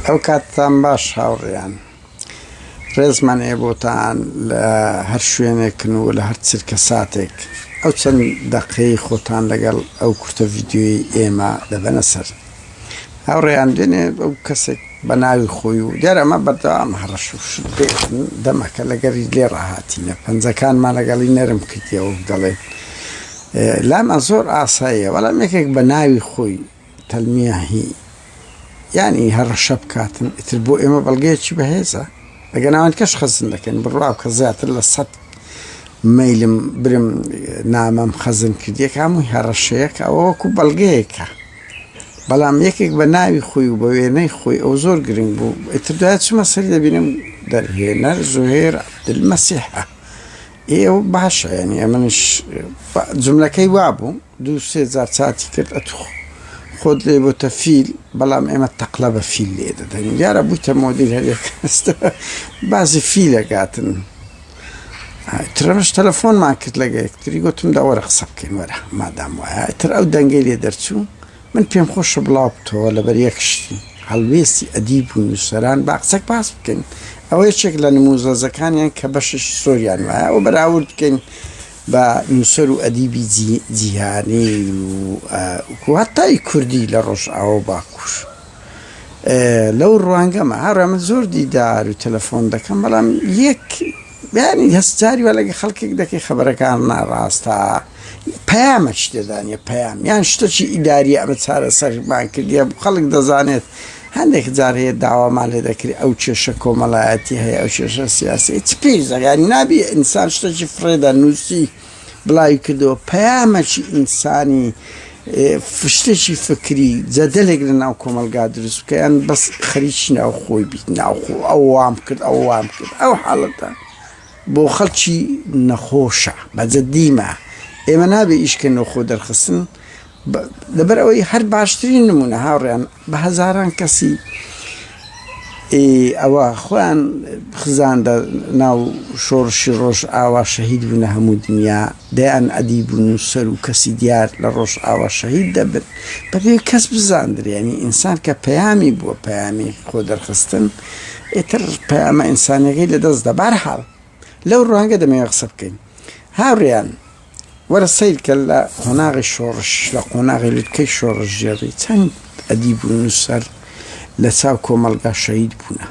ئەو کاتتان باش هاوڕێیان. ڕێزمان هەیە بۆتان لە هەر شوێنێکن و لە هەر چرکە ساتێک ئەو چەند دەقەی خۆتان لەگەڵ ئەو کورتە ڤیدیۆی ئێمە دەبەنە سەر. هاوڕێیان دوێنێ ئەو کەسێک بە ناوی خۆی و دیارە ئەمە بەردەوام هەڕەشە و شت بێت دەمەکە لەگەری لێ ڕاهاتینە پەنجەکانمان لەگەڵی نەرم کردیە وەک دەڵێن لامان زۆر ئاساییە بەڵام یەکێک بە ناوی خۆی تەلمیحی یانی هەڕەشە بکاتن ئیتر بۆ ئێمە بەڵگەیەکی بەهێزە ئەگەر ناوەندکەش خەزن دەکەن بڕوا بکە زیاتر لە سەد مەیلم برم نامەم خەزن کردیە کە هەمووی هەڕەشەیە کە ئەوە وەکو بەڵگەیەکە بەڵام یەکێک بە ناوی خۆی و بە وێنەی خۆی ئەو زۆر گرنگ بوو ئیتر دوای چمە سەری دەبینم دەرهێنەر زوهێر عەبدولمەسیحە ئێ ئەوە باشە یانی ئەمنش جملەکەی وابوو دوو سێ جار چاتی کرد ئەتو خۆت لێ بۆتە فیل بەڵام ئێمە تەقلە بە فیل لێ دەدەین دیارە بوویتە مۆدیر هەرێک بازی فیلەکاتن ترەمش تەلەفۆنمان کرد لەگە یەکتری گوتم دا وەرە قسە بکەین وەرە مادام وایە تر ئەو دەنگەی لێ دەرچوو من پێم خۆشە بڵاو بتەوە لەبەر یەک شتی هەڵوێستی ئەدیب و نووسەران با قسەک باس بکەین ئەوە یەکێک لە نموزەزەکانیان کە بەشێکی زۆریان وایە ئەو بەراورد بکەین بە نووسەر و ئەدیبی جیهانی و هەتای کوردی لە ڕۆژئاوا و باکوور لەو ڕوانگەمە هاوڕێ من زۆر دیدار و تەلەفۆن دەکەم بەڵام یەک بیانی هەستجاری وا لەگە خەڵکێک دەکەی خەبەرەکان ناڕاستە پەیامەکی تێدا نیە پەیام یان شتەکی ئیداریە ئەمە چارەسەرمان کردیە خەڵک دەزانێت هەندێک جار هەیە داوامان لێ دەکرێت ئەو کێشە کۆمەڵایەتی هەیە ئەو کێشە سیاسی چ پێویستە یانی نابی ئینسان شتێکی فڕێدا نووسی بڵاوی کردەوە پەیامەکی ئینسانی شتێکی فکری جەدەلێک لە ناو کۆمەلگا دروست بکە یان بەس خەریکی ناو خۆی بیت ناوخۆ ئەو وام کرد ئەو وام کرد ئەو حاڵەتە بۆ خەڵکی نەخۆشە بە جدیمە ئێمە نابێ ئیش کەین و خۆ دەرخستن لەبەر ئەوەی هەر باشترین نمونە هاوڕێیان بە هەزاران کەسی ئەوە خۆیان خزاندە ناو شۆڕشی ڕۆژ ئاوا شەهید بوونە هەموو دنیا دەیان ئەدیب و نووسەر و کەسی دیار لە ڕۆژ ئاوا شەهید دەبن بەبێ کەس بزاندرێ یانی ئینسان کە پەیامی بووە پەیامی خۆ دەرخستن ئیتر پەیامە ئینسانیەکەی لەدەست دا بەهەرحاڵ لەو ڕوانگە دەمەوێت قسە بکەین هاوڕێیان وەرە سەیر کە لە قۆناغی شۆڕش لە قۆناغی لوتکەی شۆڕشگێڕی چەند ئەدیب و نووسەر لە چاو کۆمەڵگا شەهید بوونە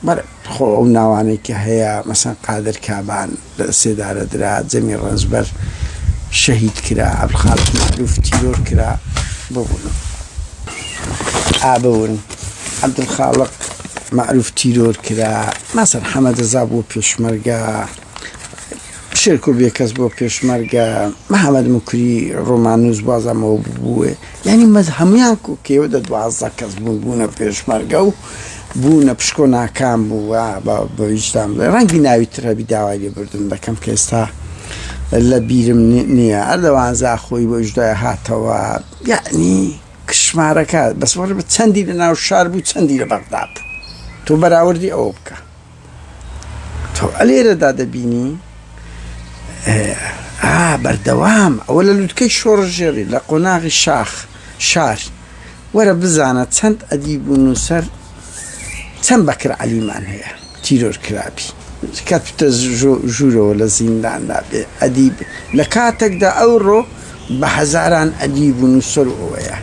بەڵێ خۆ ئەو ناوانەی کە هەیە مەسەن قادر کابان لە سێدارە درا، جەمیل ڕەنجبەر شەهید کرا، عەبدولخالق مەعروف تیرۆر کرا، ببورن ئا ببورن عەبدولخالق مەعروف تیرۆر کرا، مەسەن حەمەدەزا بووە پێشمەرگە، شێرکۆ بێکەس بووە پێشمەرگە، محەمەد موکری ڕۆماننووس بازم ئەوە بووە. یانی مەز هەموویان کۆکەیەوە دە 12 کەس بوون بوونە پێشمەرگە و بوونە پشکۆ ناکام بوو بە ویژدان بڵێ ڕەنگی ناوی تر هەبی داوای لێبوردن دەکەم کە ئێستا لە بیرم نییە ئەردەوان زاخۆی بۆ ئیشدای هاتەوە یعنی کشمارەکە بەس وەرە بە چەندی لە ناو شار بوو چەندی لە بەغدا بوو تۆ بەراوردی ئەوە بکە تۆ ئەلێرەدا دەبینی ئا بەردەوام ئەوە لە لوتکەی شۆڕشگێڕی لە قۆناغی شاخ شار وەرە بزانە چەند ئەدیب و نووسەر چەند بەکر عەلیمان هەیە تیرۆر کرابی کەتە ژوورەوە لە زینداندا بێ ئەدیب لە کاتێکدا ئەوڕۆ بە هەزاران ئەدیب و نووسەر و ئەوەیە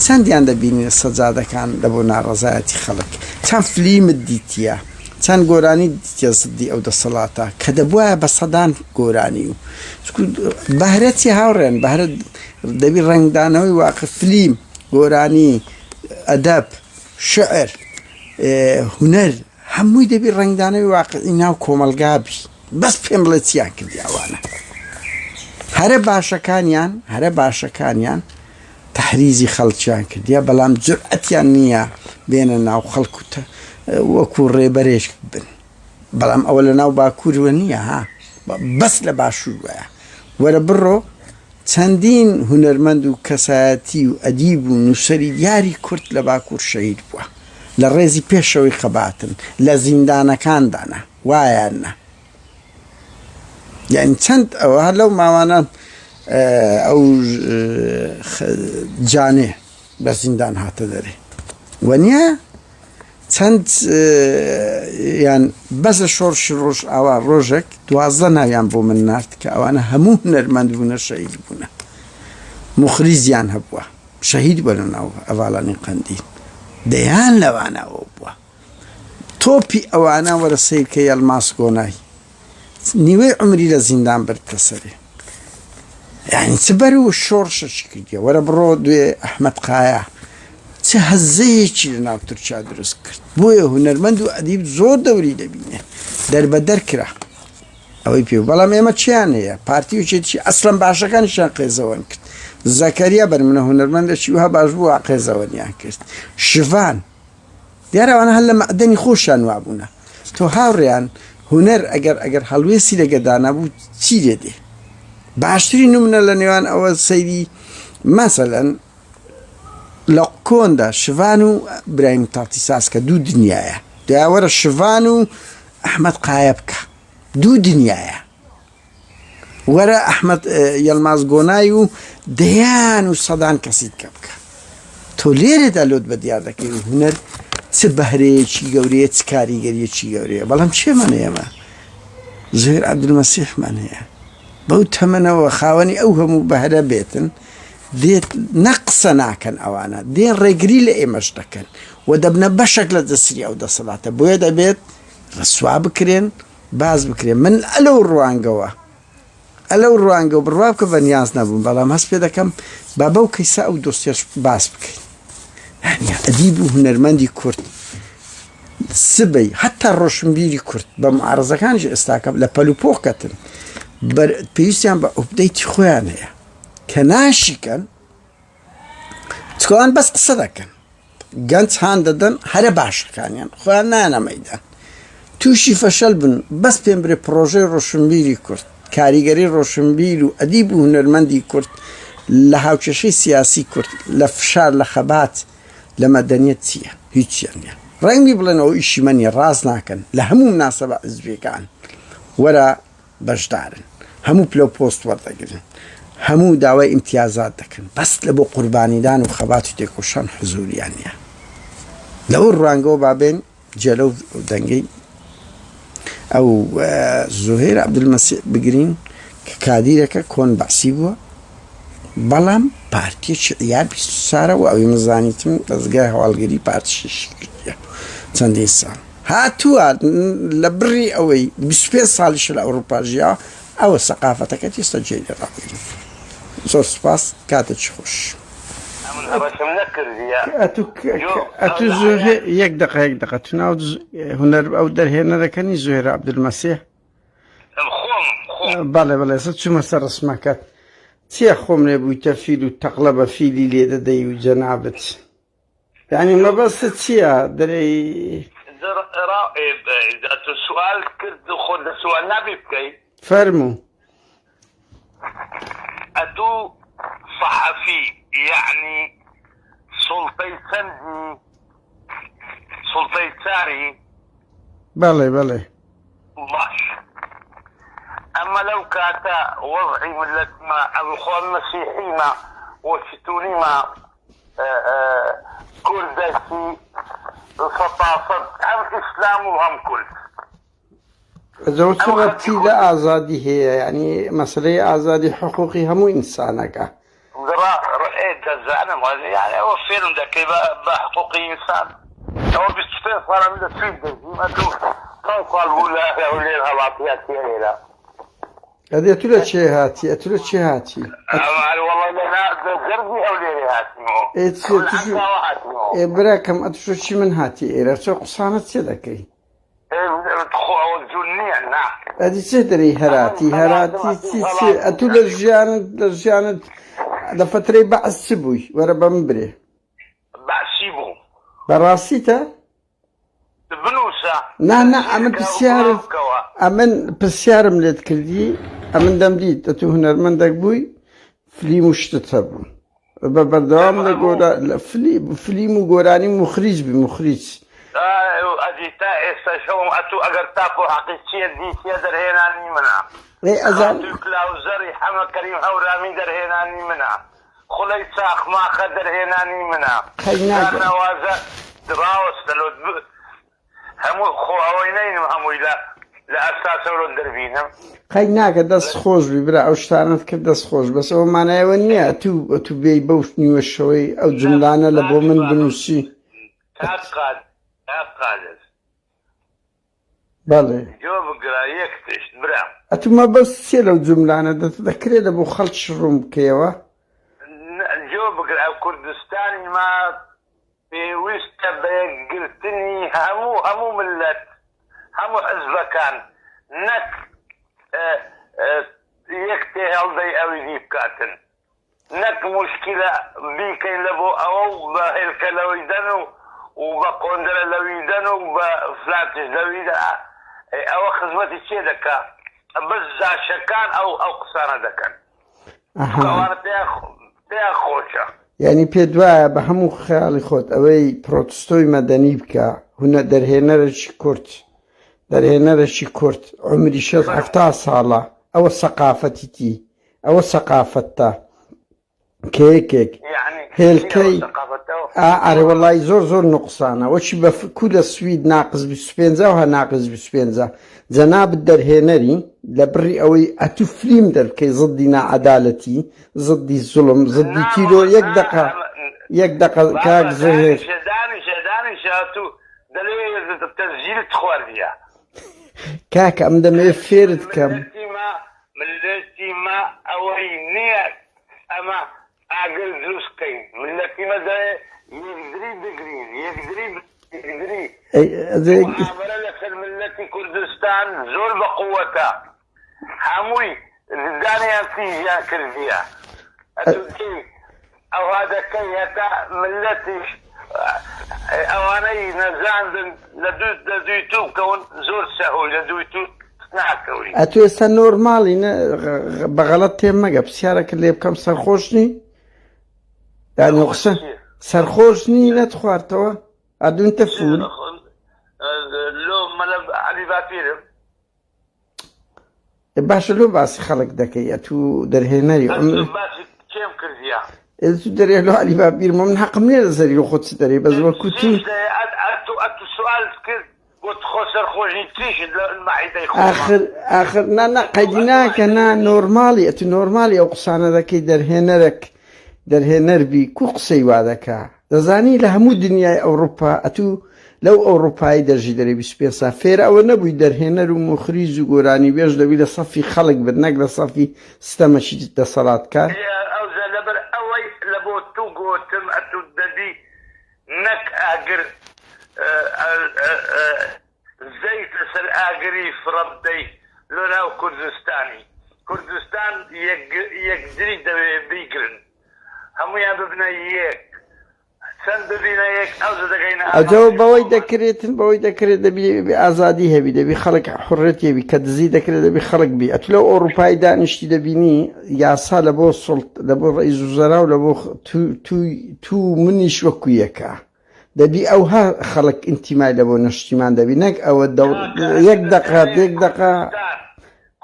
چەندیان دەبینی لە سەجادەکان لە بۆ ناڕەزایەتی خەڵک چەند فلیمت دیتیە چەند گۆرانی دیتیە زدی ئەو دەسەڵاتە کە دەبوایە بە سەدان گۆرانی و بەهرە چی هاوڕێن بەهرە دەبی ڕەنگدانەوەی واقع فلیم گۆرانی ئەدەب شعر هونەر هەمووی دەبی ڕەنگدانەوەی واقعی ناو کۆمەڵگا بی بەس پێم بڵێ چیان کردی ئەوانە هەرە باشەکانیان هەرە باشەکانیان تەحریزی خەڵکیان کردیە بەڵام جورئەتیان نییە بێنە ناو خەڵک و وەکو ڕێبەرێک بن بەڵام ئەوە لە ناو باکووروە نییە ها بەس لە باشوور وایە وەرە بڕۆ چەندین هونەرمەند و کەسایەتی و ئەدیب و نووسەری دیاری کورد لە باکوور شەهید بووە لە ڕێزی پێشەوەی خەباتن لە زیندانەکاندانە وایان نا یعنی چەند ئەوە هەر لەو ماوانە ئەو جانێ بە زیندان هاتە دەرێ وەنیە؟ چەند یان بەس لە شۆڕشی ڕۆژئاوا ڕۆژێک 12 ناویان بۆ من نارد کە ئەوانە هەموو هونەرمەند بوونە شەهید بوونە موخریزیان هەبووە شەهید بووە لە ناو هەڤاڵانی قەندیل دەیان لەوانە ئەوە بووە تۆپی ئەوانە وەرە سەیر کە یەلماس گۆنای نیوەی عومری لە زیندان بردتە سەرێ یعنی چ بەر و شۆڕشەکی کردیە وەرە بڕۆ دوێ ئەحمەد قایا چ هەزەیەکی لە ناو تورکیا دروست کرد بۆیە هونەرمەند و ئەدیب زۆر دەوری دەبینێ دەربەدەر کرا ئەوەی پێ بەڵام ئێمە چیان هەیە پارتی و چێتی ئەسلم باشەکانیشیان قێزەوەن کرد زەکەریا بەرمنە هونەرمەندێکی وها باش بووە قێزەوەنیان کرد شڤان دیارە ئەوانە هەر لە مەعدەنی خۆشیان وابوونە. تۆ هاوڕێیان هونەر ئەگەر ئەگەر هەڵوێستی لەگە دانابوو چی لێ دێ؟ باشترین نمونە لە نێوان ئەوە سەیری مەسەلەن لە کۆندا شڤان و برایم تاتیساس کە دوو دنیاە دوایوەرە شڤان و ئەحمەد قایە بکە دوو دنیاە وەرە ئەحمەد یەلماز گۆنای و دەیان و سەدان کەسی دیکە بکە. تۆ لێرەدا لۆت بە دیار دەکەوی هونەر چ بەهرەیەکی گەورەیە چ کاریگەریەکی گەورەیە بەڵام چێمان ئێمە زهێر عەبدولمەسیحمان هەیە بەو تەمەنەوە خاوەنی ئەو هەموو بەهرە بێتن دێت نە قسە ناکەن ئەوانە دێن ڕێگری لە ئێمەش دەکەن و دەبنە بەشێک لە دەسری ئەو دەسەڵاتە بۆیە دەبێت ڕسوا بکرێن باس بکرێ من ئەلەو ڕوانگەوە ئەلەو ڕوانگەوە بڕوا بکە بە نیاز نەبووم بەڵام هەست پێ دەکەم با بەو کەیسە ئەو دۆسیەش باس بکەین یعنی ئەدیب و هونەرمەندی کورد سبەی حتا ڕۆشنبیری کورد بە معارزەکانیش ئێستاکە لە پەلوپۆ کەتن پێویستیان بە ئۆپدەیتی خۆیان هەیە کە ناشیکەن چکەوان بەس قسە دەکەن گەنج هان دەدەن هەرە باشەکانیان خۆیان نایەنە مەیدان تووشی فەشەل بن بەس پێم برێ پڕۆژەی ڕۆشنبیری کورد کاریگەری ڕۆشنبیر و ئەدیب و هونەرمەندی کورد لە هاوکێشەی سیاسی کورد لە فشار لە خەبات لە مەدەنیەت چییە هیچیان نیە ڕەنگی بڵێن ئەو ئیشی من نیە ڕاست ناکەن لە هەموو مناسەبە حزبیەکان وەرە بەشدارن هەموو پلەو پۆست وەردەگرن هەموو داوای ئیمتیازات دەکەن بەس لە بۆ قوربانیدان و خەبات و تێکۆشان حزوریان نیە لەو ڕوانگەوە با بێن جێ لەو دەنگەی ئەو زوهێر عەبدولمەسیح بگرین کە کادیرەکە کۆن بەعسی بووە بەڵام پارتیەکی عیار بیست سارە و ئەوی مزانیتم دەزگای هەواڵگری پارتیشی کردیە چەندین ساڵ هاتووە لە بڕی ئەوەی 25 ساڵیشە لە ئەوروپا ژیاوە ئەوە سەقافەتەکەتی ئێستا جێی لێ ڕابگرین زۆر سوپاس کاتێکی خۆش. ئەمن هەڕەشەم نەکردیە ئەتو جۆ ئەتو ئەو لە زوهێ حەیات یەک دەقە یەک دەقە تو ناوت هونەر ئەو دەرهێنەرەکەنی زوهێر عەبدولمەسیح خۆم خۆم بەڵێ بەڵێ ئێستا چوومە سەر ڕسمەکەت چییە خۆم لێ بوویتە فیل و تەقلە بە فیلی لێ دەدەی و جەنابت یعنی مەبەستت چییە دەرێی سوال کرد خۆ دە سوال نابی بکەی فەرموو ئەتوو صحفی یعنی سوڵتەی چەندی سوڵتەی چاری بەڵێ بەڵێ باش ئەمە لەو کاتە وەزعی ملەتمە ئەم خۆم مەسیحیمە وە چتونیمە کوردەکی سەتاسەد هەم ئیسلام و هەم کورد. ئەجەوە چ ئەم خەڵکی ڕەبتی لە کورد ئازادی هەیە یعنی مەسەلەی ئازادی حقوقی هەموو ئینسانەکە. ڕا ئێ دەزانم یعنی ئەوە فێرم دەکەی بە بە حقوقی ئینسان ئەوە 25 ساڵە من لە سوید دەژیم ئەتوو چەند ساڵ بوو لە هەولێر هەڵاتی هاتیە ئێرە ئەدی ئەتو لە چێ هاتی ئەتو لە چێ هاتی ئەت وەڵا لە نا لە جەرگی هەولێرێ هاتیمەوە ئێ چێ ئەو لە تشو عەنکاوە هاتیمەوە ئێ براکەم ئەتو چی من هاتی ئێرە چۆ قسانە چێ دەکەی خۆ ئەوە جون نییە نا ئەدی چێ دەرێی ئەمن هەراتی هەڵاتم هەراتی ئەتوو چی چێ هەڵاتی ئەتو لە ژیانت لە ژیانت لە فەترەی بەعس چ بووی وەرە بە من برێ بەعسی بووم بەڕاستیتە بنووسە نا نا ئەمن پرسیارت ئەمن پرسیارم لێت کردی ئەمن دەمدیت ئەتو هونەرمەندێک بووی فلیم و شتت هەبوو بە بەردەوام لە گۆرا لە فلیم و گۆرانی مخریج بی مخریج ئەدی تا ئێستا شەوم ئەتو ئەگەر تاپۆ حەقی چییە دیتیە دەرهێنانی منە ئەی ئەزان خاتووی کلاوزەری حەمە کەریم هەورامی دەرهێنانی منە خولەی چاخماخە دەرهێنانی منە قەی ناگەم. ناوازە ڕاوەستە لۆت. هەموو خۆ ئەوەی نەینم هەمووی لە لە ئەساسەوە لۆ دەربینم. قەی ناکە دەست خۆش بی برا ئەو شتانەت کرد دەست خۆش بەس ئەوە مانای ئەوە نییە ئەتوو ئەتوو بێی بەو نیوە شەوەی ئەو نا جوملانە لە بۆ باش من بابە بنووسی کاک قادر کاک قادر بەڵێ. گۆ بگرە یەک تشت برام. ئەتوو مەبەست چیە لەو جوملانە دەت دەکرێ لە بۆ خەڵکیش ڕوون بکەیەوە؟ گۆ بگرە کوردستانی ما پێویستە بە یەکگرتنی هەموو هەموو مللەت هەموو حزبەکان نەک یەک تێهەڵدەی ئەوی دی بکاتن نەک موشکیلە بیکەین لە بۆ ئەوە و بە هێلکە لەوی دەن و و بە قۆندەرە لەوی دەن و بە فلانتش لەوی دەن ئەوە خزمەتی کێ دەکا بەس جاشەکان ئەو ئەو قسانە دەکەن ئەها. ئەوانە پێیان پێیان خۆشە. یانی پێت وایە بە هەموو خەیاڵی خۆت ئەوەی پرۆتستۆی مەدەنی بکا هونە دەرهێنەرەکی کورد دەرهێنەرەکی کورد عومری شەست حەفتا ساڵە ئەوە سەقافەتیتی ئەوە سەقافەتتە کە یەکێک هێلکەی ئا ئەرێ وەڵی زۆر زۆر نوقسانە وەچی بە کو لە سوید ناقس 25 و هە ناقس 25 جەنابت دەرهێنەری لە بڕی ئەوەی ئەتو فلیم دەربکەی زدی ناعەدالەتی زدی زوڵم زدی تیرۆر یەک دەقە یەک دەقە کاک زهێر کاکە ئەم دەمەوێ فێرت کەم. مللەتی ما ئەوەی نیە ئەمە ئاگر دروست کەین مللەتی مە دەێ یەکدری بگرین یەکدری یەکدری محاورە لەسەر مللەتی کوردستان زۆر بە قوەتە هەمووی ددانیان تیژیان کردیە ئەتوو دێی ئەوها دەکەی هەتا مللەتیش ئەوانەی نەزان بن لە دوو لە دووی توو بکەون زۆر سەهۆی لە دووی توو ناکەوی. ئەتو ئێستا نۆرماڵی نە بە غەڵەت تێم مەگە پرسیارەکە لێ بکەم سەرخۆش نی یانی قسە سەرخۆش نی نەتخواردەوە ئەدون تە فول لۆ مەلە عەلی باپیرم باشە لۆ باسی خەڵک دەکەی ئەتوو دەرهێنەری کێم کردیە ئەتو دەرێ لۆ عەلی باپیرم من حەقم نییە لەسەری لۆ خۆت چ دەرێ بەس وەکو تو ئەتو سوالت کرد گوت خۆ سەرخۆشی تریشت لە مەعیدەی خۆما ئاخر ئاخر نا نا قەیدی ناکە نا نۆرماڵی ئەتو نۆرماڵی ئەو قسانە دەکەی دەرهێنەرەک دەرهێنەر بی کو قسەی وا دەکا دەزانی لە هەموو دنیای ئەوڕوپا ئەتوو لەو ئەوڕوپای دەژی دەرێ 25 سا فێرە ئەوە نەبووی دەرهێنەر و موخریج و گۆرانیبێژ دەبی لە سەفی خەڵک بن نەک لە سەفی ستەمەکی دەسەڵاتکار. ئەوجا لەبەر ئەوەی لە بۆ تو گۆتم ئەتوو دەبی نەک ئاگر زەیت لەسەر ئاگری فڕە بدەی لۆ ناو کوردستانی کوردستان یەکدری دەوێ بیگرن هەموویان ببنە یەک چەند ببینە یەک ئەوجە دەگەینە ئەجەوە ئامانجی بەوەی خۆمان. دەکرێتن بەوەی دەکرێت دەبی ئازادی هەبی دەبی خەڵک حڕێتی هەبی کە دزی دەکرێت دەبی خەڵک بی ئەتو لەو ئەوروپای دانیشتی دەبینی یاسا لە بۆ سوڵت لە بۆ ڕئیس وزەرا و لە بۆ تو تو تو منیش وەکو یەکە دەبی ئەوها خەڵک ئینتیمای لە بۆ نەشتیمان دەبی نەک ئەوە دەو کاکە یەک ئەتو دەقە دەتەوێ یەک دەقە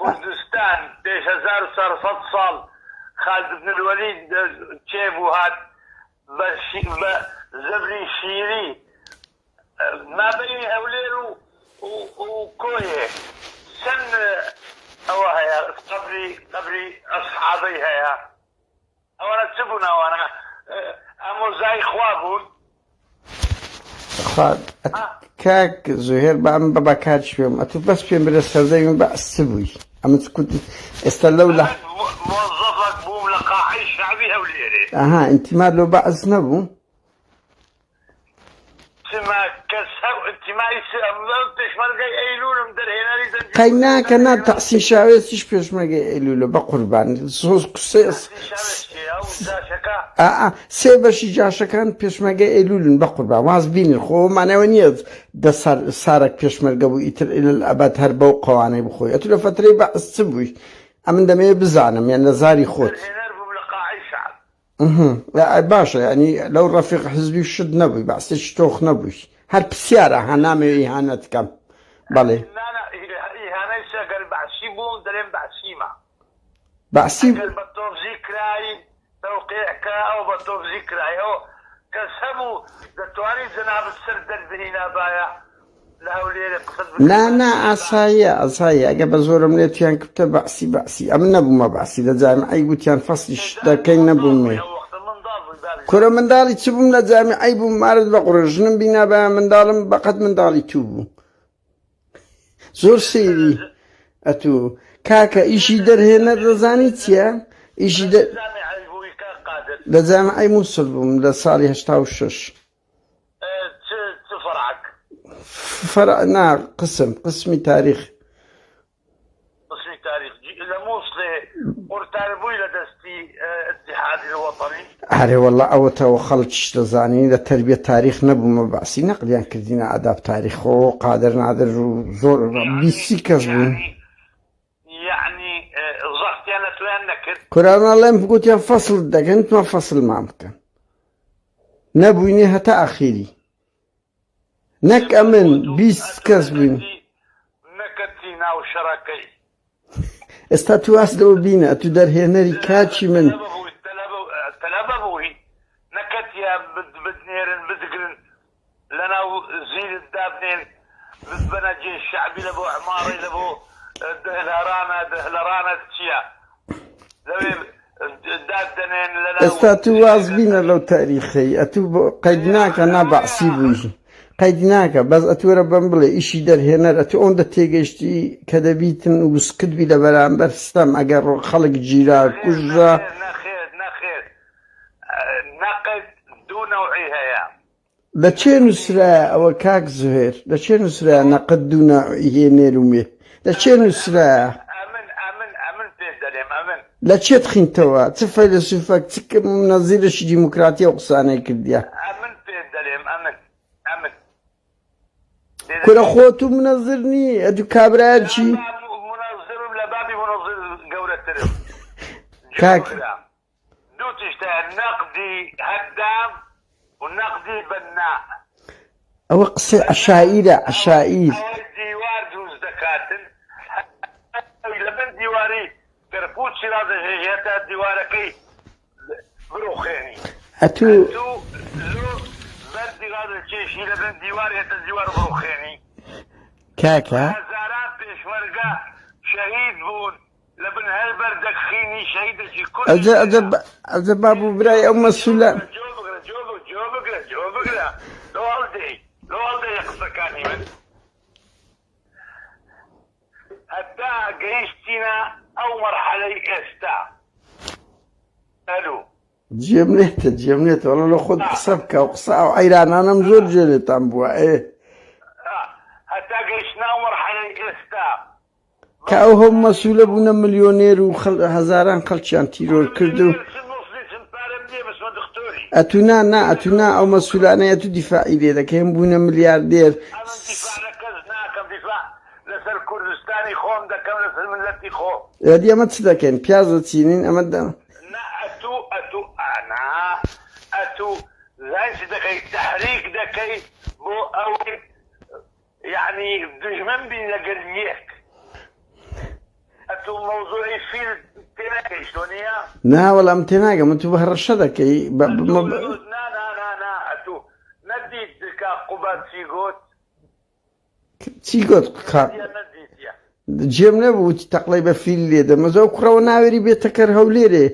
کوردستان کوردستان پێش 1400 ساڵ خالد بن الولید کێ بوو هات بە بە زەبری شیری مابەینی هەولێر و و کۆیێ چەند ئەوە هەیە قەبری قەبری ئەسحابەی هەیە ئەوانە چ بوون ئەوانە ئامۆزای خوا بوون خوا کاک زوهێر با ئەمن بە بەکارش پێم ئەتوو بەس پێم بلە سەردەمی بەعس چ بووی ئەمن چ کوت ئێستا لەو لە مۆزەفەک بووم لە قاعەی شەعبی هەولێرێ ئەها ئینتیمات لۆ بەعس نەبوو چما کەس هەو ئینتیمای چ ئەم پێشمەرگەی ئەیلوولم دەرهێنەری دەنگی قەی ناکە کوردستانی نا ئێران تەحسین شاوێسیش پێشمەرگەی ئەیلوولە بەقوربان زۆر قسەی تەحسین شاوێس کێیە ئەو جاشەکە ئا سێ بەشی جاشەکان پێشمەرگەی ئەیلوولن بەقوربان واز بینن خۆ ئەوە مانای نییە دە سار سارەک پێشمەرگە بوو ئیتر الى الابد هەر بەو قەوانەی بخۆی ئەتو لە فەترەی بەعس چ بووی ئەمن دەمەوێ بزانم یان لە زاری خۆت دەرهێنەر بووم لە قاعەی شەعب. باشە یانی لەو ڕەفیق حزبی شت نەبووی بەعسێکی تۆخ نەبووی هەر پرسیارە ها نامەوێ ئیهانەت کەم بەڵێ نانا ئیهانەی چ ئەگەر بەعسی بووم دەرێم بەعسیمە بەعسی ئەگەر بە تۆبزی کرای تەوقیع کە ئەو بە تۆبزی کرای ئەو کەس هەبوو دەتوانی جەنابت سەر دەربهینابایە. لە هەولێرێ قسەت نا بکردایە نا ئاساییە ئاساییە ئەگە بە زۆرم لێ تویان کبتە بەعسی بەعسی ئەمن نەبوومە بەعسی لە جامیعەی گوتیان فەسلیش دەکەین نەبوومێ کورە منداڵی چ بووم لە جامیعەی بووم مارت بە قوڕێ ژنم بینابایە منداڵم بەقەد منداڵی تو بوو زۆر سەیری ئەتوو کاکە ئیشی دەرهێنەر دەزانی چییە؟ ئیشی دە... لە جامیعەی موسڵ بووم لە ساڵی 86 فەرع نا قسم قسمی تاریخ قسمی تاریخ لە موسڵێ قورتار بووی لە دەستی اتحادی الوطنی؟ ئەرێ واللە ئەوەتەوە خەڵکیش دەزانین لە تەربیە تاریخ نەبوومە بەعسی نەقلیان کردینە ئاداب تاریخ خۆ قادر نادر و زۆر بیسی کەس بوون یعنی زەختیان لە تۆیان نەکرد؟ کورە ئەڵێم گوتیان فەسڵت دەکەن وتمان فەسڵمان بکەن نەبووینێ هەتا ئەخیری نەک ئەمن 20 کەس بووین. نەکەتی ناو شەڕەکەی. ئێستا تو واز لەوە بینە ئەتو دەرهێنەری کاکی من. تەلەبە بووی نەکەتیە بدنێرن بدگرن لەناو زیرت دابنێن بتبەنە جێ شەعبی لە بۆ عماڕی لە بۆ دهلهرانە دهلەرانە چییە لەوێ ئێستا تو واز بینە لەو تاریخەی ئەتوو قەید ناکە نا بەعسی بووی قەید ناکە بەس ئەتوەرە بەم بڵێ ئیشی دەرهێنەر ئەتو ئەوەندە تێگەیشتی کە دەبیتن وسکت بی لە بەرامبەر ستەم ئەگەر خەڵک گیرا کوژرا نەخێر نەخێر نەقد دوو نەوعی هەیە لە چێ نووسرایە ئەوە کاک زوهێر؟ لە چێ نووسرایە نەقد دوو نەوعی هەیە نێر و مێ؟ لە چێ نووسرایە؟ ئەمن ئەمن ئەمن پێت دەلێم ئەمن. لە چێت خینتەوە؟ چ فەیلەسوفەک چ نەزیرەکی دیموکراتی ئەو قسانەی کردیە؟ ئەمن پێت دەلێم ئەمن ئەمن. کورە خۆ تو منەزر نی ئەتو کابرایەکی. منەزرم لە بابی منەزر گەورەترم. کاک. دوو تشت هەیە نەقدی هەدام و نەقدی بەناء. ئەوە قسەی عەشائیرە عەشائیر. ئەوەی دیوار دروست دەکاتن ئەوی لە بن دیواری گەرپوچی ڕادەژێژی هەتا دیوارەکەی بڕوخێنی. ئەتوو. ئەتوو لۆ بەردی ڕادەکێشی لە بن دیوار هەتا دیوار بڕوخێنی. کاکە. هەزاران پێشمەرگە شەهید بوون لە بن هەر بەردەک خینی شەهیدەکی کوردی ئەجە ئەجە تێدا. ئەجە باب و برای ئەو مەسولە. جۆ بگرە جۆ بگرە جۆ بگرە جۆ بگرە لۆ هەڵدێی لۆ هەڵدێیە قسەکانی من هەتا گەیشتینە ئەو مەرحەلەی ئێستا ئەلو. جێم لێتە جێم لێتە وەڵا لە خۆت قسە بکە و قسە ئەو عەیرانانەم زۆر جێ لێتان بووە ئێ. هەتا گەیشتنە ئەو مەرحەلەی ئێستا کە ئەو هەموو مەسولە بوونە ملیۆنێر و هەزاران خەڵکیان تیرۆر کرد و ئەتوو نا نا ئەتوو نا ئەو مەسولانەی ئەتوو دیفاعی لێ دەکەی هەم بوونە ملیاردێر ئەدی ئەمە چ دەکەین پیاز دەچینین ئەمە دە یەعنی دوژمن بین لەگەل یەک ئەتوو مەوزوعی فیل تێناگەیشت وەنیە؟ نا وەڵا من تێناگەم ئەتوو بە هەڕەشە دەکەی بە ئەتوو نا نا نا نا ئەتوو نەدیت کاک قوباد چی گۆت؟ چی گۆت کاک؟ دیە نەدیتیە؟ جێم نەبوو وتی تەقڵەی بە فیل لێ دەم ئەجا ئەو کوڕەوە ناوێری بێتە کەر هەولێرێ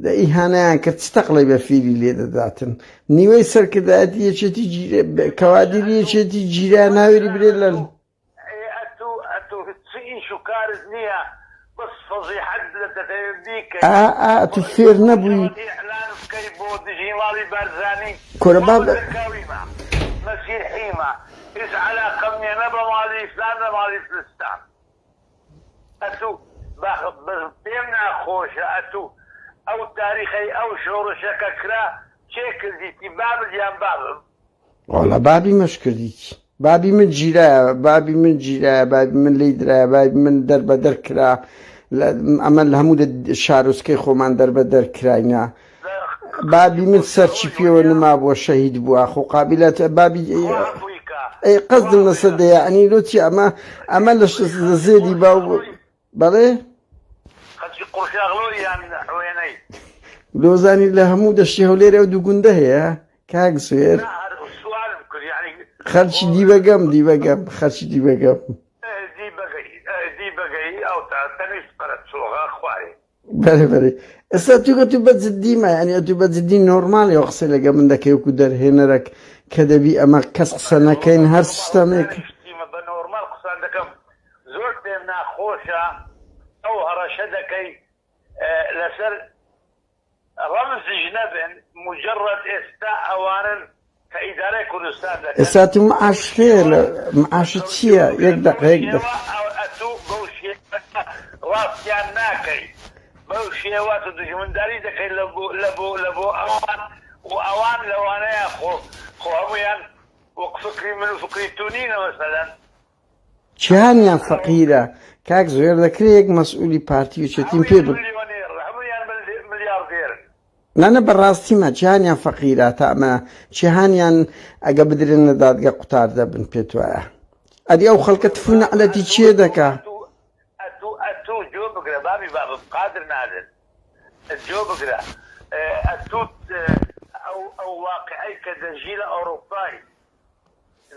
دە ئیهانەیان کرد چ تەقڵەی بە فیلی لێ دەداتن نیوەی سەرکردایەتی یەکێتی گیرێ کەوادیری یەکێتی گیرا ناوێری برێ لە ئێ ئەتوو ئەتوو چ ئیش و کارت نییە بەس فەزیحەت لە دەتەوێ بیکەی ئا ئا ئەتوو فێر نەبووی ئیعلان بکەی بۆ دژی ماڵی بارزانی کورە با باب دەرکاویمە مەسیحیمە هیچ عەلاقەم نیە نە بە ماڵی فلان نە ماڵی فلستان ئەتوو بەخ بەس پێم ناخۆشە ئەتوو ئەو تاریخەی ئەو شۆڕشە کە کرا کێ کردیتی بابت یان بابم؟ وەڵا بابی مەش کردیتی بابی من گیرایە بابی من گیرایە بابی من لێی درایە بابی من دەربەدەر کرا ئەمە لە هەموو لە شارۆچکەی خۆمان دەربەدەر کراینە بابی من سەرچی پێوە نمابووە شەهید بووە خۆ قابلەت بابی ئەی قەزدم لەسەر دەیە ئەنی لۆ چی ئەمە ئەمە لە زێدی باو بەڵێ خەڵکی قڕشاغلۆ یان حوێنەی لۆزانی لە هەموو دەشتی هەولێر ئەو دوو گوندە هەیە کاک زوێر سوالم کرد یعنی. خەرچی دیبەگەم دیبەگەم خەرچی دیبەگەم. دیبەگەی دیبەگەی ئەو تا تەنیشت قەرەچۆغە خوارێ. بەرێ بەرێ ئێستا تو کە تو بە جدی ما یعنی ئەتو بە جدی نۆرمالی ئەو قسەی لەگە من دەکەی وەکو دەرهێنەرەک کە دەبی ئەمە کەس قسە نەکەین هەر سیستەمێک دانیشتیمە بە نۆرمال قسان دەکەم زۆر پێم ناخۆشە ئەو هەڕەشە دەکەی لەسەر ڕەمزیش نەبن موجەڕەد ئێستا ئەوانن کە ئیدارەی کوردستان دەکەن ئێستا تو معاش هەیە لە معاشت چییە یەک دەقە یەک دەقە ئەتوو بەو شێوە ڕاستیان ناکەی بەو شێوە تو دوژمنداری دەکەی لە بۆ لە بۆ لە بۆ ئەوان و ئەوان لەوانەیە خۆ خۆ هەموویان وەک فکری من و فکری تو نینە مەسەلەن کیانیان فەقیرە کاک زوێر دەکرێ یەک مەسئولی پارتی و یەکێتیم پێ بڵێ نانا بەڕاستیمە کیانیان فەقیرە تا ئەمە کیهانیان ئەگە بدرێنە دادگە قوتار دەبن پێت وایە ئەدی ئەو خەڵکە تفو نەعلەتی چێ دەکا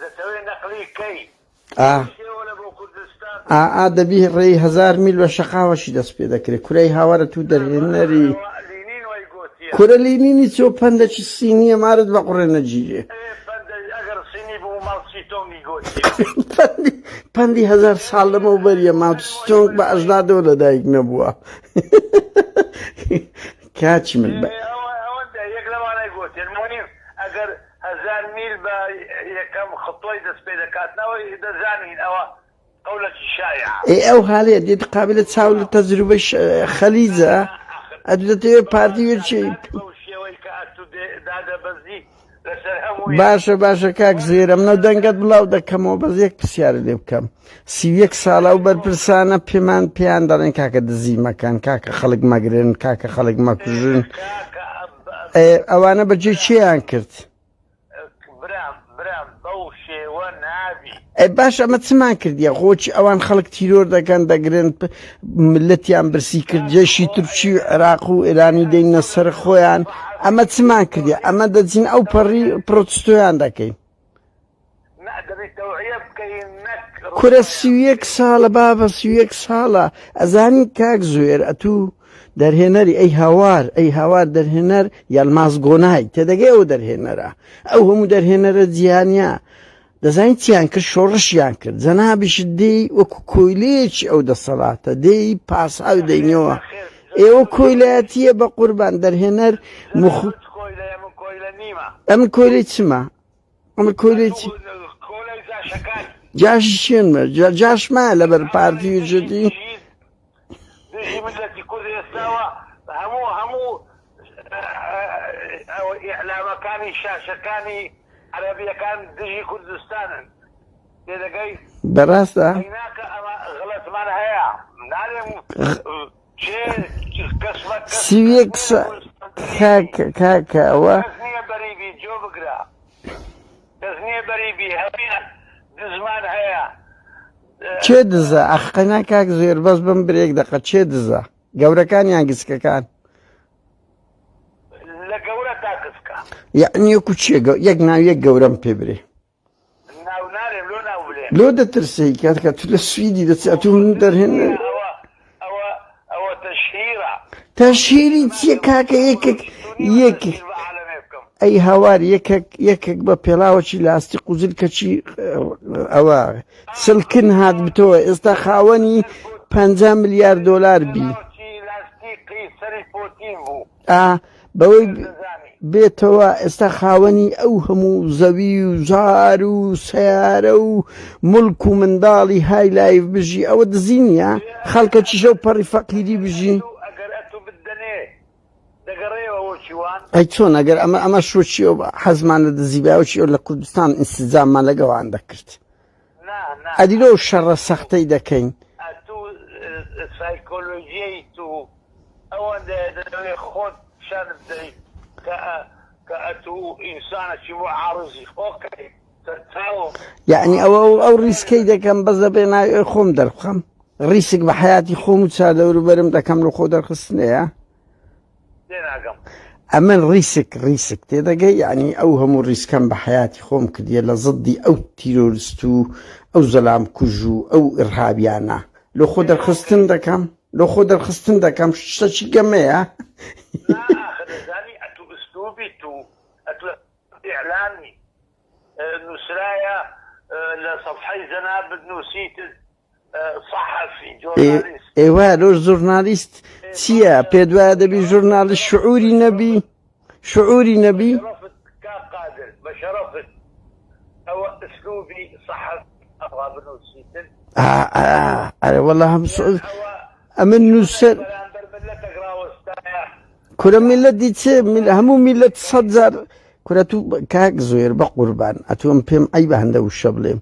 دەتەوێ نەقلی کەی ئا شێوە لە بۆ کوردستان ئا ئا دەبی ڕێی هەزار میل بە شەقاوەشی دەست پێ دەکرێ کورەی هاوارە تو دەرهێنەری ئەوە لینین وای گۆتیە کورە لینینی چۆ پەندەکی سینیە مارت بە قوڕێ نەگیرێ ئێ پەندە ئەگەر سینی بوو ماو سیتۆنگی گۆتیە پەندی پەندی هەزار ساڵ لەمەوبەریە ماو ستۆنگ بە ئەژدادەوە لەدایک نەبووە کاچی من بە ئێ ئەوە ئەوەندە یەک لەوانەی گۆتیە مهم ئەگەر هەزار میل بە یەکەم خطوەی دەست پێ دەکات نەوەی دەزانین ئەوە قەولەکی شایعە. ئێ ئەو هالەیە دێت قابلە چاو لە تەجروبەی خەلیجە ئەتو دەتەوێت پارتی وێ چی بەو شێوەی کە ئەتو دادەبەزی لەسەر هەموویان. باشە باشە کاک زوێرە منە دەنگت بڵاو دەکەمەوە بەس یەک پرسیارت لێ بکەم 31 ساڵە ئەو بەرپرسانە پێمان پێیان دەڵێن کاکە دزی مەکەن کاکە خەڵک مەگرن کاکە خەڵک مەکوژن کاکە ئەوانە بەجێ چیان کرد؟ برام برام بەو شێوە نابی. ئەی باش ئەمە چمان کردیە خۆچی ئەوان خەڵک تیرۆر دەکەن دەگرن ملەتیان برسی کرد جێشی تورکی و عێراق و ئێرانی دەینە سەر خۆیان ئەمە چمان کردیە ئەمە دەچین ئەو پەڕی پرۆتستۆیان دەکەین. کورە 31 ساڵە بابە 31 ساڵە ئەزانی کاک زوێر ئەتوو دەرهێنەری ئەی هاوار ئەی هاوار دەرهێنەر یەلماز گۆنای تێدەگەی ئەو دەرهێنەرە ئەو هەموو دەرهێنەرە جیهانە دەزانین چیان کرد شۆڕشیان کرد جەنابیشت دێی وەکو کۆیلەیەکی ئەو دەسەڵاتە دێی پاساو دەینەوە ئێوە کۆیلایەتیە بە قوربان دەرهێنەر مخ ئەم کۆیلەی چمە ئەمە کۆیلەی چی جاشی چێن جاش ما لەبەر پارتی و جدی دژی ملەتی کورد ئێستاوە هەموو هەموو ئیعلامەکانی شاشەکانی عەرەبیەکان دژی کوردستانن تێدەگەی بەڕاستە ناکە ئەمە غلطمان هەیە نالێم 31 کاکە کاکە ئەوە کەس نییە بەریبی جۆ بگرە کەس نییە بەریبی هەمیان دزمان هەیە کێ دزە ئەخ قەنا کاک زوێر بەس بم برێک دەقە کێ دزە گەورەکان یان گچکەکان لە گەورە تا گچکە یعنی وەکو چێ یەک ناو یەک گەورەم پێ برێ ناو نارێم لۆ ناو بلێ لۆ دەترسی کاتکە تو لە سویدی دەچی ئەتو من دەرهێن ئەوە ئەوە ئەوە تەشهیرە تەشهیری چیە کاکە یەکێک یەک ئەی هاوار یەکێک یەکێک بە پێڵاوەکی لاستیق و زلکەکی ئەوە سلکن هات بتەوە ئێستا خاوەنی 50 ملیار دۆلار بی ئا بەوەی بێتەوە ئێستا خاوەنی ئەو هەموو زەوی و زار و سیارە و ملک و منداڵی های لایف بژی ئەوە دزی نییە خەڵکە چیشە و پەڕی فەقیری بژی ئەی چۆن ئەگەر ئەمە ئەمە شوچی ئەو حەزمان لە دزی باوچی ئەو لە کوردستان ئینسجاممان لەگەوان دەکرد ئەدی لۆ شەڕە سەختەی دەکەین. ئەتوو سایکۆلۆژیەی تو ئەوەندەیە دەتەوێ خۆت پیشان بدەی کە کە ئەتوو ئینسانەکی موعارزی ئۆکەی سەرچاوم. یەعنی ئەوە ئەو ڕیسکەی دەکەم بەس دەبێ ناوی ئەوی خۆم دەربخەم ڕیسک بە حەیاتی خۆم و چا دەوروبەرم دەکەم لە خۆ دەرخستنەیە تێناگەم. ئەمن ڕیسک ڕیسک تێدەگەی یعنی ئەو هەموو ڕیسکەم بە حیاتی خۆم کردیە لە زدی ئەو تیرۆرست و ئەو زەلام کوژ و ئەو ئرهابیانە لۆ خۆ دەرخستن دەکەم لۆ خۆ دەرخستن دەکەم شتەکی گەمەیە. نا ئاخر دەزانی ئەتو ئسلوبی تو ئەتو ئیعلامی نوسرایە لە سەفحەی جەنابت نوسیتت صحفی جۆرنالیست. ئێ وایە لۆ ژورنالیست چییە پێت وایە دەبی ژورنالیست شعوری نەبی شعوری نەبی؟ بەشەڕەفت کاک قادر بەشەڕەفت ئەوە ئسلوبی صحفی ئەوها بنوسیتن. ئەرێ وەڵا هەم سعود ئەمن نووسەر بەرامبەر ملەتەک ڕاوەستایە کورە میلەت دی چ هەموو میلەت سەد جار کورە تو کاک زۆر بە قوربان ئەتوم پێم عیبە هەندە وشە بڵێم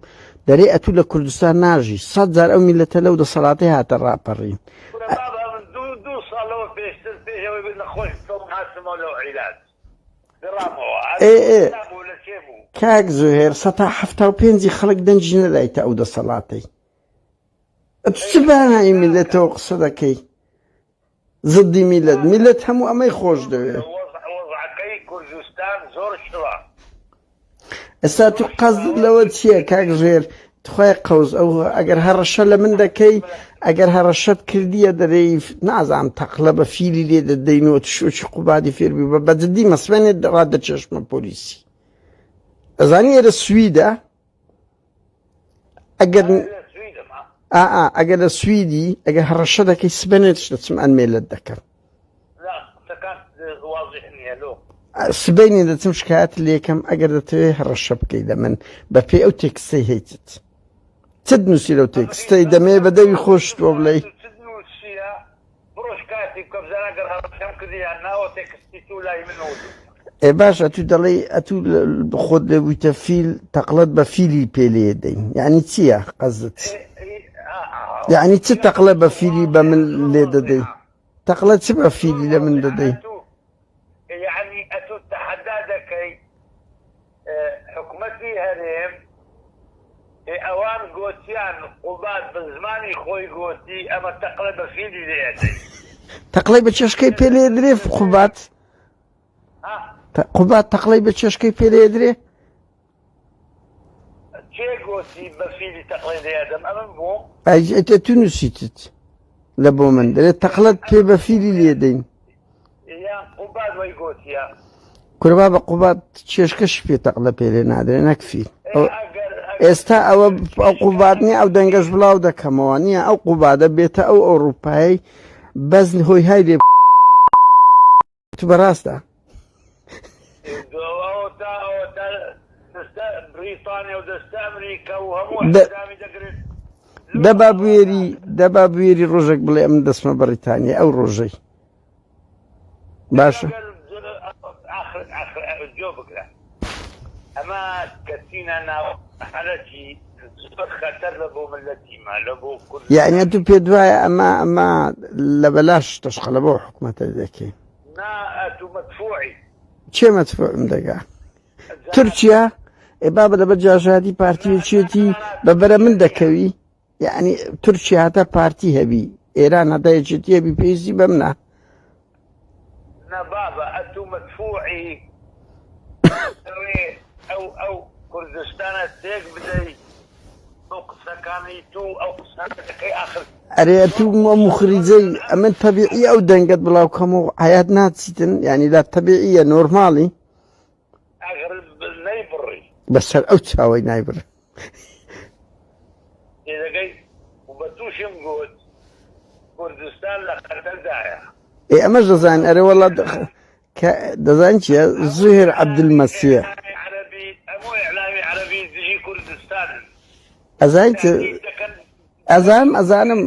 دەرێ ئەتوو لە کوردستان ناژی سەد جار ئەو میلەتە لەو دەسەڵاتی هاتە ڕاپەڕین کورە بابا من دوو دوو ساڵ لەوە پێشتر پێش ئەوەی بن نەخۆش بکەوم هاتمەوە لەو عیلاج گەڕامەوە هەر ئێ ئێ کوردستان بوو لە کێ بوو کاک زوهێر سەتا 75ی خەڵک دەنگی نەدایتە ئەو دەسەڵاتەی ئەتو چ بانایی میلەتەوە قسە دەکەی زدی میلەت میلەت هەموو ئەمەی خۆش دەوێ. وەزعەکەی کوردستان زۆر شڕە. ئێستا تو قەزدت لەوە چییە کاک ژێر تخوای قەوز ئەو ئەگەر هەڕەشە لە من دەکەی ئەگەر هەڕەشەت کردیە دەرێی نازانم تەقلە بە فیلی لێ دەدەینەوە شوچی قوبادی فێربی بە بەجددی مەسمێنێت ڕادەچێشمە پۆلیسی ئەزانی ئێرە سویدە ئەگەر ئا ئەگەر لە سویدی ئەگەر هەڕەشە دەکەی سبەنێتش دەچم ئەنمێلت دەکەم سبینێ دەچم شکایەت لێکەم ئەگەر دەتەوێت هەڕەشە بکەی لە من بە پێی ئەو تێکستەی هەیتت چت نووسی لەو تێکستەی دەمێ بە دەوی خۆشت بۆ بڵێ بڕۆ شکایەتی بکە بزانە گەر هەڕەشەم کردی یان نا ئەوە تێکستی تو لای من موجودە. ئێ باش ئەتوو دەڵێی ئەتوو خۆت لێ بوویتە فیل تەقڵەت بە فیلی پێ لێ دەین یعنی چییە قەزت یعنی چ تەقلە بە فیلی بە من لێ دەدەی تەقلە چ بە فیلی لە من دەدەی یعنی ئەتوو تەحەدا دەکەی حکومەتی هەرێم ئێ ئەوان گۆتیان قوباد بە زمانی خۆی گۆتی ئەمە تەقلە بە فیلی لێ ئەدەین. تەقلەی بە چێشکەی پێ لێ درێ قوباد قوباد تەقلەی بە چێشکەی پێ لێ درێ کێ گۆتی بە فیلی تەقلەی لێ ئەدەم ئەمن بووم؟ ئەی تو نووسیتت لە بۆ من دەرێ تەقلەت پێ بە فیلی لێ دەین. یان قوباد وەی گۆتیە. کورە بابە قوباد چێشکەشی پێ تەقلە پێ لێ نادرێ نەک فیل ئێستا ئەوە ئەو قوباد نییە ئەو دەنگەش بڵاو دەکەمەوە نییە ئەو قوبادە بێتە ئەو ئەوروپایی بەس هۆی های لێ تو بەڕاستە دەبا بوێری دەبا بوێری ڕۆژێک بڵێ ئەمن دەچمە بەڕیتانیا ئەو ڕۆژەی باشە. گوێ بگرە ئەمە کەچینە ناو حەلەکی زۆر خەتەر لە بۆ ملەتیمە لە بۆ کورد یعنی تو پێت وایە ئەمە ئەمە لە بەلاش تەشقەلە بۆ حکومەتە دەکەین نا ئەتو مەدفوعی کێ مەدفوعم دەگا تورکیا ئێ بابە لەبەر جاشایەتی پارتی و چێتی بە بەرە من دەکەوی یعنی تورکیا هەتا پارتی هەبی ئێران هەتا یەکێتی هەبی پێویستی بەمنە نا بابە ئەتو مەدفوعی ئەوێ ئەو ئەو کوردستانە تێک بدەی بەو قسەکانی تو ئەو قسانە دەکەی ئاخر ئەرێ ئەتو مخریجەی ئەمن تەبیعی ئەو دەنگەت بڵاو کەم و حیات ناچیتن یعنی لا تەبیعیە نۆرماڵی ئەگەر نەیبڕی. بەسەر ئەو چاوەی نایبڕێ. تێدەگەی و بە تووشم گوت کوردستان لە خەتەردایە. ئێ ئەمەش دەزانین ئەرێ وەڵا کە دەزانین چیە زوهێر عەبدولمەسیح. عەرەبی هەموو ئیعلامی عەرەبی دژی کوردستانن. ئەزانی چ ئەزانم ئەزانم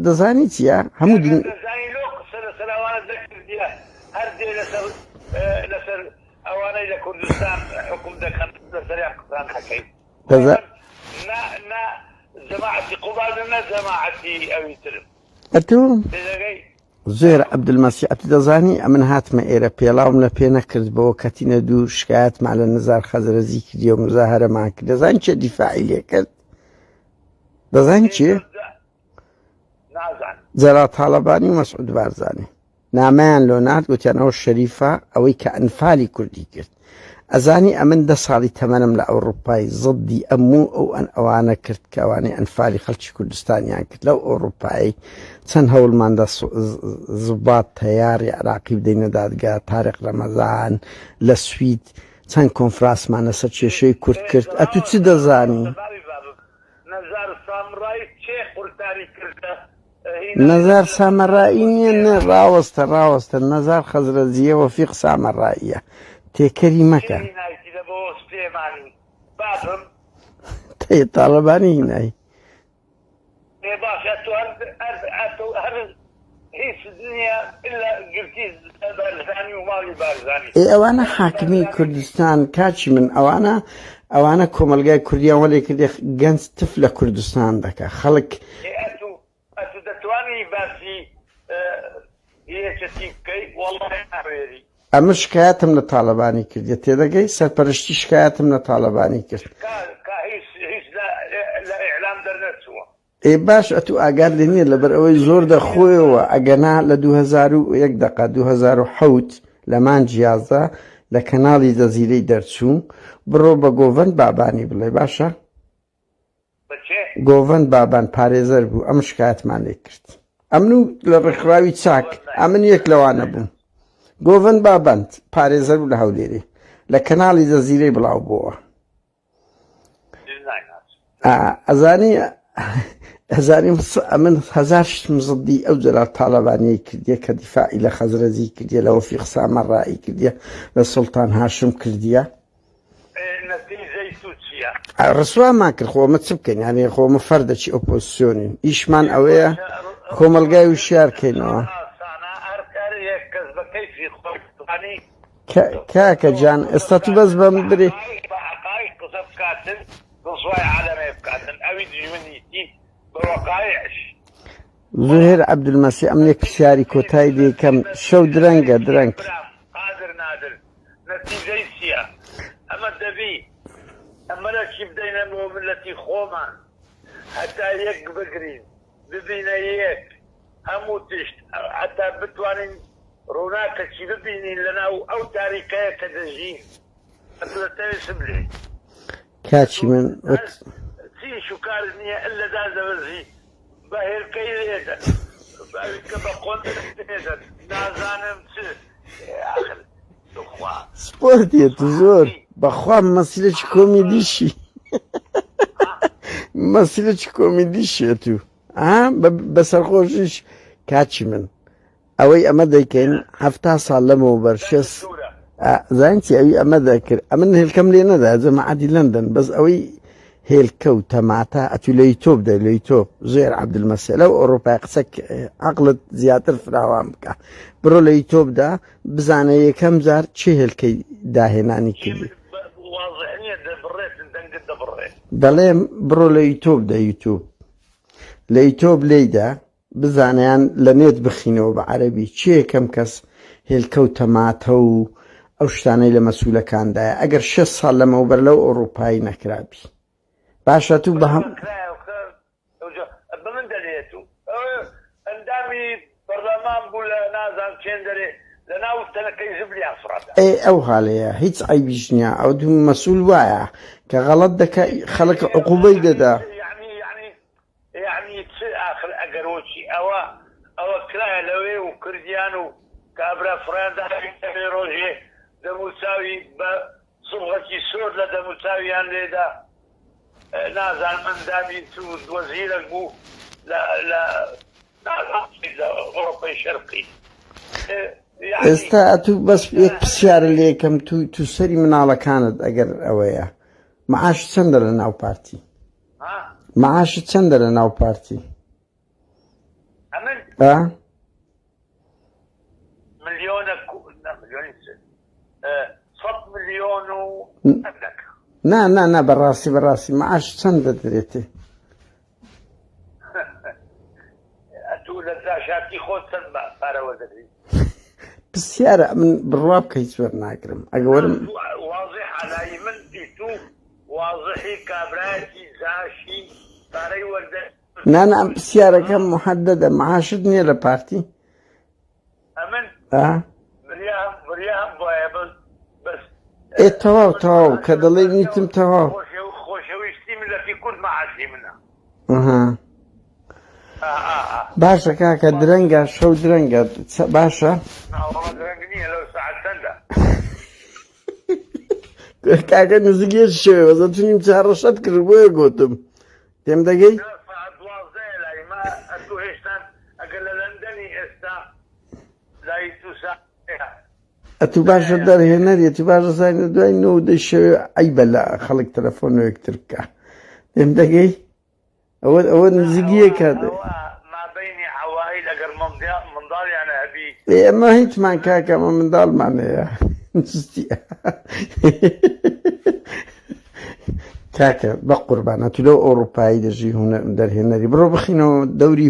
دەزانی چییە هەموو دین دەزانی لۆ قسە لەسەر ئەوانە دەکردیە هەر دێ لەسەر لەسەر ئەوانەی لە کوردستان حکوم دەکەن لەسەریان قسان نەکەی نا نا جەماعەتی قوباد نە جەماعەتی ئەوی ترم ئەتوو تێدەگەی زوهێر عەبدولمەسیح ئەتو دەزانی ئەمن هاتمە ئێرە پێڵاوم لە پێ نەکرد بەوە کەتینە دوور شکایەتمان لە نزار خەزرەجی کردی و مزاهەرەمان کرد دەزانی چێ دیفاعی لێ کرد دەزانی چێ جەلال تاڵەبانی و مەسعود بارزانی. نامەیان لۆ نارد گوتیان ئەوە شەریفە ئەوەی کە ئەنفالی کوردی کرد. ئەزانی ئەمن دە ساڵی تەمەنم لە ئەوڕوپای زدی ئەم و ئەو ئەن ئەوانە کرد کە ئەوانەی ئەنفالی خەڵکی کوردستانیان کرد لەو ئەوڕوپای چەند هەوڵماندا زوبات تەیاری عراقی بدەینە دادگا تارق ڕەمەزان لە سوید چەند کۆنفراسمان لەسەر کێشەی کورد کرد ئەتو چ دەزانی؟ نەزار سامڕایی کێ قورتاری کردە نەزار سامەڕایی نییە نە ڕاوەستە ڕاوەستە نەزار خەزرەجیە وەفیق سامەڕاییە تێکەری مەکە تاڵەبانی هینای ئێ ئەوانە حاکمی کوردستان کاکی من ئەوانە ئەوانە کۆمەلگای کوردیان وەلێ کردێ گەنج تف لە کوردستان دەکا خەڵک ئەتو دەتوانی باسی یەکەتی بکەی وەڵای ناوێری. ئەمن شکایەتم لە تاڵەبانی کردیە تێدەگەی سەرپەرشتی شکایەتم لە تاڵەبانی کرد. کا کا هیچ هیچ لە لە ئیعلام دەرنەچووە. ئێ باش ئەتو ئاگات لێ نیە لەبەر ئەوەی زۆر دەخۆیەوە ئەگەنا لە 2001 دەقە 2007 لە مانگی 11 لە کەناڵی جەزیرەی دەرچوو بڕۆ بە گۆڤەند بابانی بڵێ باشە گۆڤەند بابان پارێزەر بوو ئەم شکایەتمان لێ کرد ئەمن و لە ڕێکخراوی چاک ئەمن یەک لەوانە بووم گۆڤەند بابند پارێزەر بوو لە هەولێرێ لە کەناڵی جەزیرەی بڵاو بووە ئەزانی ئەزانی ئەمن هەزار شتم زدی ئەو جەلال تاالبانیەی کردیە کە دیفاعی لە خەزرەجی کردیە لە وەفیق سامەڕایی کردیە لە سوڵتان هاشم کردیە ڕسوامان کرد خۆ ئەمە چ بکەین یانێ خۆ ئەمە فەردەکی ئۆپۆزیسیۆنین ئیشمان ئەوەیە کۆمەڵگای وشیار کەینەوە کاکە جان ئێستا تو بەس بەم برێ زهێر عەبدولمەسی ئەم یەک پرسیاری کۆتای لێکەم شەو درەنگە درەنگ نەتیجەی چیە ئەمە دەبی ئەمەلەکی بدەینە بۆ ملەتی خۆمان هەتا یەک بگرین ببینە یەک هەموو تشت هەتا بتوانین ڕووناکەکی ببینین لەناو ئەو تاریکەیە کە دەژین ئەتو دەتەوێ چ بلێی؟ کاکی من وت. چ ئیش و کارت نییە اللە دادەبەزی بە هێلکەی لێدەن کە بە قۆندرت لێدەن نازانم چ ئاخر توخوا سپۆرتیە تو زۆر بەخوا مەسیلەکی کۆمیدیشی مەسیلەکی کۆمیدیشیە تو ئا بە سەرخۆشیش کاکی من ئەوەی ئەمە دەیکەین هەفتا ساڵ لەمەوبەر شێست زانین چی ئەوی ئەمە دەکرد ئەمن هێلکەم لێ نەدا جەماعەتی لەندەن بەس ئەوەی هێلکە و تەماتە ئەتو لە یوتۆب دە لە یوتۆب زێر عەبدولمەسیح لەو ئەوروپای قسە عەقڵت زیاتر فراوان بکە بڕۆ لە یوتۆبدا بزانە یەکەم جار چێ هێلکەی داهێنانی کردی دەڵێم بڕۆ لە یوتۆب دە یوتوب لە یوتۆب لێیدا بزانە یان لە نێت بخینەوە بە عەرەبی کێ یەکەم کەس هێلکە و تەماتە و ئەو شتانەی لە مەسولەکاندایە ئەگەر شێست ساڵ لەمەوبەر لەو ئەوڕوپایی نەکرابی باشە تو بە هەم بە من دەلێت و ئەندامی پەرلەمان بوو لە نازان چێندەرێ لە ناو تەنەکەی زبلیان فڕادا. ئێ ئەو هالەیە هیچ عەیبیش نیە ئەو دوو مەسول وایە کە غەڵەت دەکا خەڵک عقوبەی دەدا. یەعنی چ ئاخر ئەگەر وەکی ئەوە ئەوە کرایە لەوێ و کردیان و کابرا فڕیان داوێ ڕۆژێ دەموچاوی بە سڵغەکی سۆر لە دەموچاویان لێدا نازانم ئەندامی چ وەزیرەک بوو لە لە لە ئەوروپای شەرقی ئێستا ئەتوو بەس یەک پرسیارە لێکەم تو تو سەری مناڵەکانت ئەگەر ئەوەیە معاش چەندە لە ناو پارتی معاشت چەندە لە ناو پارتی؟ ئەمن ئا؟ ملیۆنە سەد ملیۆن و هەندەک. نا نا نا بەڕاستی بەڕاستی معاش چەند دەدرێتێ؟ ئەتوو لە جاشاتی خۆت چەند پارە وەردەگری؟ پرسیارە من بڕوا بکە هیچ وەرناگرم ئەگە وەرم واضح لای من تو وازحی کابرایەکی جاشی پارەی وەردە. نا نا ئەم پرسیارەکەم محەدەدە معاشت نییە لە پارتی؟ ئەمن؟ ئا؟ بریا بریا هەم بوایە بەس بەس ئێ تەواو تەواو کە دەڵێی نیتم تەواو. خۆشەویستی ملەتی کورد مەعاشی منە. ئەها باشە کاکە درەنگە شەو درەنگە باشە ناوەڵا درەنگ نییە لەو ساعت چەندە؟ کاکە نزیک یەک شەوێ بەزە تونیم چارەشەت کرد بۆیە گوتم تێم دەگەی؟ نا ساعت دوازدەیە لای مە ئەتوو هێشتان ئەگەر لە لەندەنی ئێستا لای تو ساعت ئەتوو باشە دەرهێنەری ئەتوو باشە زانی لە دوای نۆ و دەی شەوێ عەیبە لە خەڵک تەلەفۆن و یەکتر بکە تێم دەگەی؟ ئەوە ئەوە نزیک یەکە مابینی عەوائیل ئەگەر منداڵیان هەبی. ئێ ئەمە هیچمان کاکە ئەمە منداڵمان هەیە چیە کاکە بە قوربان ئەتوو لەو ئەوڕوپایی دەژی هونەر دەرهێنەری بڕۆ بخینەوە دەوری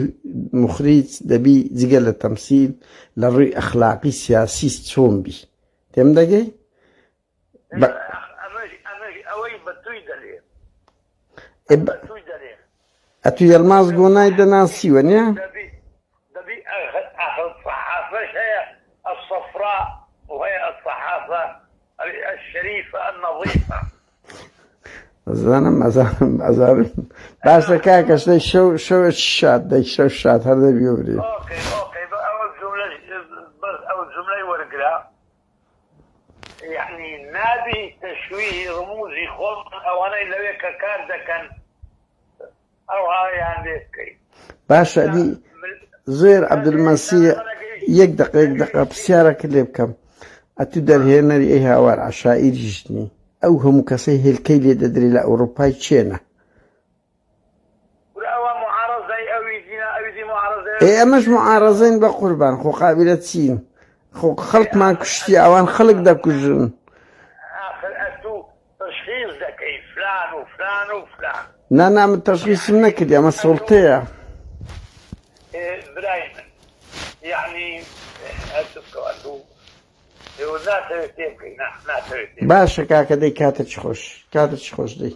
مخریج دەبی جگە لە تەمسیل لە ڕووی ئەخلاقی سیاسی چۆن بی تێم دەگەی؟ ئەتو یەلماز گۆنای دەناسیوە نیە؟ ئەزانم ئەزانم ئەزانم باشە کاکە دەی شەو شەوە شاد دەی شەو شاد هەر دەبی برێ یەعنی نابی تەشویهی ڕموزی خۆمان ئەوانەی لەوێ کە کار دەکەن ئەوهایان لێ بکەین. باشە ئەدی زۆر عەبدولمەسیح یەک دەقە یەک دەقە پرسیارەکە لێ بکەم ئەتو دەرهێنەری ئەی هاوار عەشائیریش نی ئەو هەموو کەسەی هێلکەی لێ دەدرێ لە ئەوروپای چێنە؟ کورە ئەوە معارەزەی ئەوی دینا ئەوی دی معارەزەی ئێ ئەمەش معارەزەین بە قوربان خۆ قابیلە چین خۆ خەڵکمان کوشتی ئەوان خەڵک دەکوژن. ئاخر ئەتوو تەشخیص دەکەی فلان و فلان و فلان. نا نا من تەشخیصم نەکردی ئەمە سوڵتەیە. برای من یەعنی ئەتوو بکەوە ئەتوو ناتەوێت تێبگەی نا ناتەوێت باشە کاکە دەی کاتت خۆش کاتت خۆش دەی.